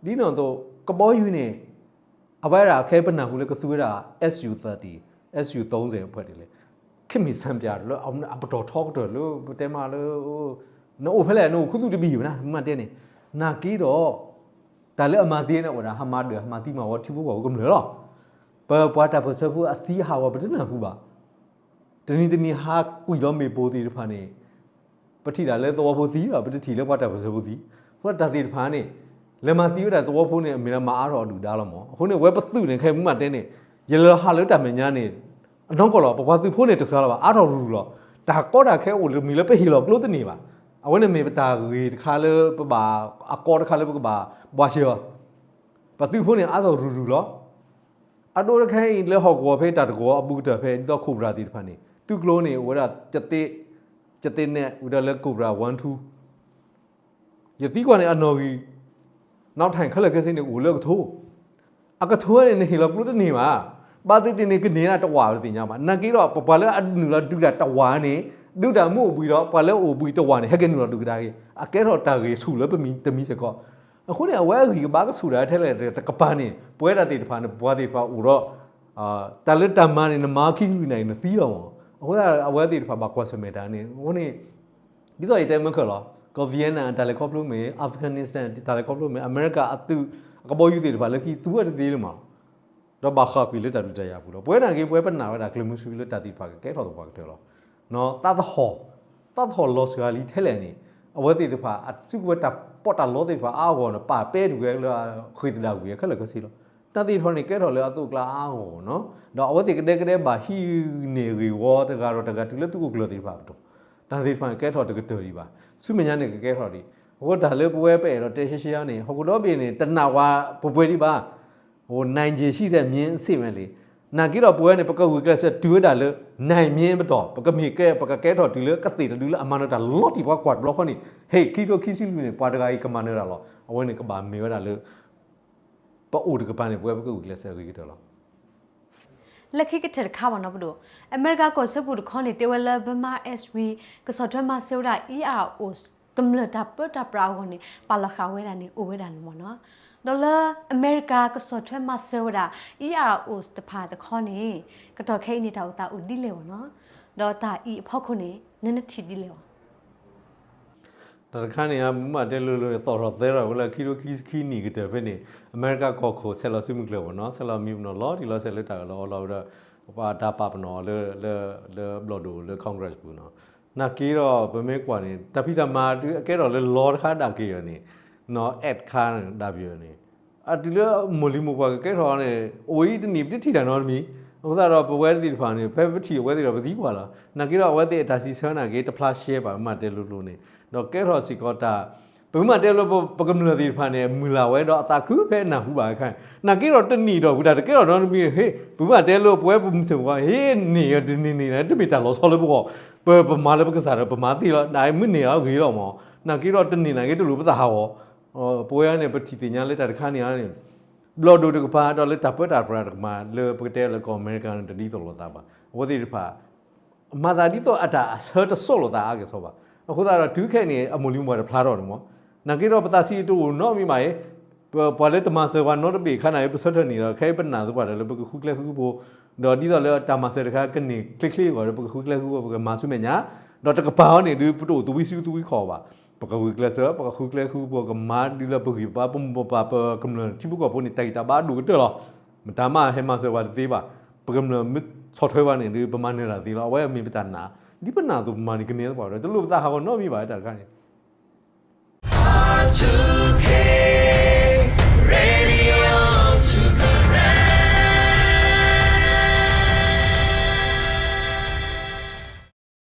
ကီး ဒ်န့ၣ်အသိး ကဘီယူၤန့ၣ် အဝဲဒၣ်ခဲအံၤပနၢ်ဟူလၢကသူဝဲဒၣ် SU thirty, SU thirty ဖဲဒ်လဲၣ် ခဲမ့ၢ်ဆၣ်ပၠးလၢ အပတီၢ်ထီကတၢၢ်လၢ ပတဲမးလၢ နအိၣ်ဖဲလဲၣ် နအိၣ်ခူသူၣ်တဘ့ၣ်ဘၣ်နၤ မ့ၢ်တဲန့ၣ် နာ်က့ဒီး တၢ်လၢအမၤသံန့ၣ်အိၣ်ဝဲဒၣ် ဟးမၤဒၢၣ် ဟးမၤသံမၤဝီထံဖိကီၢ်ဖိကမျၢၢ်လီၤ. ပပှၤတၢ်ပၢၢ်ဆၢဖိအသံဟးဂီၤ ပတနၢ်ဟူဘၣ်. တနံၤတနံၤဟးကွံာ်လီၤမ့ၣ်ပိၢ်သ့ၣ်တဖၣ်န့ၣ် ပထံၣ်ဒၣ်လၢသဝီဖိသံဒီး ပတထံၣ်လၢပှၤတၢ်ပၢၢ်ဆၢဖိသံ. အဃိတၢ်သ့ၣ်တဖၣ်န့ၣ် လဲၤမၤသံဝဲဒၣ်သဝီဖိန့ၣ် အမ့ၢ်ဒၣ်မၤအါထီၣ်အဒုၣ်ဒါလီၤမး. အဃိန့ၣ် အဝဲပသုးန့ၣ် ခဲအံၤမ့ၢ်တဲန့ၣ် ယလဲၤဟးလၢတၢ်မဲာ်ညါန့ၣ် အနီၢ်ကီၢ်လီၤ ပပှၤသုးဖိန့ၣ်တဃၢလၢၤဘၣ် အါထီၣ်ရူၤရူၤလီၤ. တၢ်ကီတၢ်ခဲအိၣ်လၢမံၤလၢပဟ့ၣ်လီၤကျိတန့ၢ်ဘၣ်. အဝဲန့ၣ်မ့ၢ်ပတၢ်ဂ့ၢ်တခါလၢပဘၣ် အကီတခါလၢပကဘၣ်ဘှါရှဲအီၤ ပသုးဖိန့ၣ် အါထီၣ်ရူၤရူၤလီၤ. အဒိတခဲအံၤလၢဟီၣ်ကဝီၤဖဲတၢ်တကဝီၤအဘူးကတၢၢ်ဖဲ ဒ်သိး Cobra သ့ၣ်တဖၣ်န့ၣ် သုးကျိၤန့ၣ် အိၣ်ဝဲဒၣ် ကသ့နဲၣ်ဝံၤဒီးလၢ Cobra one two ယသံကွၢ်န့ၣ် အနီၣ်ဂံၢ် နောက်ထိုင် ခဲလၢာ်ခဲဆ့န့ၣ် အိၣ်လၢအကထိ အကထိန့ၣ် နဟ့ၣ်လီၤကျိတန့ၢ်ဘၣ်. ဘၣ်သ့ၣ်သ့ၣ်န့ၣ် ကန့ၢ်ဒၣ်တဝာ်တသ့ၣ်ညါဘၣ်. နာ်က့ဒီး ပပှၤလၢအနုာ်လီၤဒုးတၢ်တဝာ်န့ၣ် ဒုးတၢ်မ့ၢ်အိၣ်ဘှံးဒီး ပှၤလၢအအိၣ်ဘှံးတဝာ်န့ၣ် ဟဲက့ၤနုာ်လီၤဒုးကဒါက့ၤ အကဲထီၣ်တၢ်ဂ့ၢ်ဆူၣ်လၢပမံၤတမံၤစ့ၢ်ကီး. အဃိန့ၣ် အဝဲအဂံၢ်ကဘါကဆူၣ်ဒၣ်ထဲလဲၣ်တကပၤန့ၣ် ပဝဲဒၣ်သ့ၣ်တဖၣ်န့ၣ် ပပှၤသ့ၣ်တဖၣ်အိၣ်ဒီး တၢ်လၢတၢ်မၤန့ၣ် နမၤခံဆံလွံၢ်နၣ်ရံၣ် နသံလီၤမး. အဃိသတး အဝဲသ့ၣ်တဖၣ်ဘၣ်ကွၢ်ဆၢၣ်မဲာ်တၢ်န့ၣ် အဃိန့ၣ် ဒ်သိးယတဲမ့ၢ်ခဲလီၤ ကီၢ် Vietnam တၢ်လဲၤခီဖျိမ့ၢ် Afghanistan တၢ်လဲၤခီဖျိမ့ၢ် အမဲရကၤအသုး အကဘီယူၤသ့ၣ်တဖၣ်လၢခံ သူဝဲတသ့လၢၤမးလီၤ. ဒီးဘၣ်ဃးကွံာ်လၢတၢ်ဒုးတၢ်ယၤအပူၤလီၤ. ပဝဲဒၣ်က့ ပဝဲပနာ်ဝဲဒၣ်ကျၢၤမုဆူလၢတၢ်သ့ၣ်တဖၣ်ကကဲထီၣ်သပှၢ်ကတၢၢ်လီၤ. သးသဟီၣ် သးသဟီၣ်လီၤစှၤလံထဲလဲၣ်န့ၣ် အဝဲသ့ၣ်တဖၣ် အစုကဝဲၤတၢ်ပီးတၢ်လီသ့ၣ်တဖၣ်အါအါဂီၢ်ဂီၢ်န့ၣ် ပာ်ပဲတဂ့ၤလၢဃ့ၢ်သဒၣ်ဝံၤခဲလၢာ်ခဲဆ့လီၤ. တၢ်သ့ၣ်တဖၣ်န့ၣ် ကဲထီၣ်လၢအသိးအကျါအါအါဂီၢ်ဂီၢ်နီၤ. ဒီးအဝဲသ့ၣ်ကဒဲကဒဲဘၣ်ဟံးန့ၢ်ဂ့ၢ်ဝီတဂၤဒီးတဂၤတုၤလၢသုးခိၣ်ကျၢၢ်သ့ၣ်တဖၣ်အပတီၢ်, တၢ်သ့ၣ်တဖၣ်န့ၣ် ကဲထီၣ်တကတၢၢ်ဒံးဘၣ်. ဆူမဲာ်ညါန့ၣ်ကကဲထီၣ်ဒံး. အဃိတၢ်လၢပဝဲပအဲၣ်ဒိးတဲရှဲရှဲန့ၣ် ဟီၣ်ခိၣ်ဒီဘ့ၣ်န့ၣ် တနာ်ဝဲပှဲၤပှဲၤဒံးဘၣ်. အိၣ် နိုင်ခြေရှိတဲ့ မြင်းအစစ် ဝဲလံ. နာ်က့ဒီးပဝဲန့ၣ် ပကဂုာ်ကျဲးစၢးတုၤဝဲဒၣ်လၢ နိုင်မြင်း ပတီၢ်, ပကမ့ၢ်ကဲ ပကကဲထီၣ်တုၤလၢကသ့ၣ်တဒုလၢအမၤနၢၤတၢ်လီၤတံၢ်ပှၤကွၢ်တဘျီဃီန့ၣ် ဟ့ၣ်ခံထိခံဆံလွံၢ်န့ၣ် ပှၤတဂၤအံၤကမၤနၢၤတၢ်လီၤ. အဝဲန့ၣ်ကဘၣ်မ့ၢ်ဝဲဒၣ်လၢ ပအိၣ်တကပၤန့ၣ် ပဝဲပကဂုာ်ကျဲးစၢးအဂ့ၤကတၢၢ်လီၤ. လၢခံကတၢၢ်တခါဘၣ်နီၤပဒိၣ်, အမဲရကၤကီၢ်စၢဖှိၣ်တခီန့ၣ် တဲဝဲလၢ Burma Act ဝံၤ ကဆီၣ်ထွဲမၤစၢၤဝဲဒၣ် အံအၤအိၣ် ကမျၢၢ်တၢ်ပၢတၢ်ပြးအဂီၢ်န့ၣ် ပာ်လီၤဃာ်ဝဲဒၣ်န့ၣ် အိၣ်ဝဲဒၣ်လၢၤမ့ၢ်နီၤ. ဒီးလၢအမဲရကၤကဆီၣ်ထွဲမၤစၢၤဝဲဒၣ် အံအၤအိၣ်တဖၣ်တခီန့ၣ် ကတီၢ်ခဲအံၤန့ၣ် တၢ်အိၣ်သးအိၣ်ဒ်လဲၣ်ဘၣ်နီၤ. ဒီးတၢ်အံၤအဖီခိၣ်န့ၣ် နနထံၣ်ဒ်လဲၣ်ဘၣ်. တၢ်တခါန့ၣ် မုၢ်မးတဲလိၤလိၤန့ၣ် သီၣ်ထီၣ်သဲထီၣ်ဝဲလၢခံထိခံဆံခံနံၣ်ကတၢၢ်ဖဲန့ၣ် အမဲရကၤကီၢ်ခိၣ်ဆဲးလီၤစုမုၢ်ကျၢၢ်ဘၣ်နီၤ, ဆဲးလီၤမံပနီၣ်လီၤတံၢ်လီၤဆဲးလၢတၢ်အၢၣ်လီၤအီလီၤဝဲဒီး ပှၤတၢ်ပာ်ပနီၣ်အီၤလၢ လၢ လၢဘျီၣ်ဒိၣ်လၢ Congress ပူၤနီၤ. နာ်က့ဒီးပမ့ၢ်ကွၢ်န့ၣ် တၢ်ဖံးတၢ်မၤဒုးအကဲထီၣ်လၢလီတခါဒၣ်က့ၤအီၤန့ၣ် နီၤ act ခါဒၣ်ပယီၤန့ၣ် အတုၤလၢမိၢ်လံၤမိၢ်ပှၢ်ကကဲထီၣ်န့ၣ် အိၣ်အံၤတနံၣ်ပတထံၣ်တၢ်နီတမံၤ. အဃိသတးဒီးပဝဲသ့ၣ်တဖၣ်န့ၣ် ဖဲပထံၣ်အဝဲသ့ၣ်ဒီးပသံကွၢ်လီၤ. နာ်က့ဒီးအဝဲသ့ၣ်အတၢ်စံးဆၢနာ်က့ တဖျါရှဲဘၣ် မုၢ်မးတဲလိၤလိၤန့ၣ် ဒီးကဲထီၣ်စ့ၢ်ကီးတၢ် ပမုၢ်မးတဲလိၤ ပကမျၢၢ်သ့ၣ်တဖၣ်န့ၣ် မုၢ်လၢ်ဝဲဒီးအသးခုဖဲနၢ်ဟူဘၣ်အခါ နာ်က့ဒီးတနံၣ်ဒီးဝံၤတၢ်တကဲထီၣ်နီတမံၤ ဟ့ၣ် ပမုၢ်မးတဲလိၤပဝဲပမုၢ်ဆ့ၣ်ပဂီၢ် ဟ့ၣ်န့ၢ်တနံၣ်န့ၣ် တမ့ၢ်တၢ်လီၤဆီလၢပဂီၢ် ပ ပမၤလၢပကစၢ်ဒီးပမၤသ့လီၤ ဒ်မုၢ်န့ၢ်အဂ့ၤလီၤမး. နာ်က့ဒီးတနံၣ်နာ်က့တလိၣ်ပသးဟးဂီၤ ပဝဲန့ၣ် ပထံၣ်သ့ၣ်ညါလၢတၢ်တခါန့ၣ်န့ၣ် ဘျီၣ်ဒိၣ်တကပၤ ဒီးလၢတၢ်ပၢတၢ်ပြးတကပၤ လၢပကတဲလၢကီၢ်အမဲရကၤန့ၣ် တဒ်သိးလိာ်သးဘၣ်. အဝဲသ့ၣ်တဖၣ် မၤသးဒ်သိးအတၢ်အဆၢတစိၢ်လိာ်သးအါကစီၣ်ဘၣ်. အဃိသတးဒီးတုၤခဲအံၤန့ၣ် အမိၢ်လံၤမိၢ်ပှၢ်တဖျါထီၣ်န့ၣ်မး. နာ်က့ဒီးပသးဆံးတအိၣ်နီတမံၤဘၣ်အံၤ ပ ပှၤလၢတမၤစၢၤပှၤနီတဘ့ၣ်ခါန့ၣ် ပဆၢထၢၣ်န့ၣ်ဒီး ခဲအံၤပနာ်သပှၢ်တၢၢ်လၢပကဃုကျဲဃုဖိ ဒီးဒ်သိးလၢတၢ်မၤစၢၤတခါကန့ၢ်ချ့ချ့အဂီၢ်ဒီး ပကဃုကျဲဃုဖိ ပကမၤဆူမဲာ်ညါ ဒီးတကပၤအီၤန့ၣ်ဒုး ပတအိၣ်သဝံစုသဝံခီၣ်ဘၣ်. ပကဂုာ်ကျဲးစၢး ပကဃုကျဲဃုဖိ ကမၤဒုးလၢပဂံၢ်ပဘါ ပမိၢ်ပပၢ် ပကမျၢၢ်ထံဖိကီၢ်ဖိန့ၣ် တၢ်ဂံၢ်တၢ်ဘါအဒိၣ်ကတၢၢ်လီၤ. မတၤမးဟဲမၤစၢၤပှၤတသ့ဘၣ်. ပကမျၢၢ်မ့ၢ်ဆီၣ်ထွဲပှၤန့ၣ်ဒုး ပမၤနၢၤတၢ်သ့လီၤ. အဝဲမ့ၢ်ပတၢ်နာ် ဒ်ပနာ်အသိးပမၤန့ၣ်ကန့ၢ်သပှၢ်ဒီး တလိၣ်ပသးဟးဂီၤနီတမံၤဘၣ် တၢ်တခါန့ၣ်.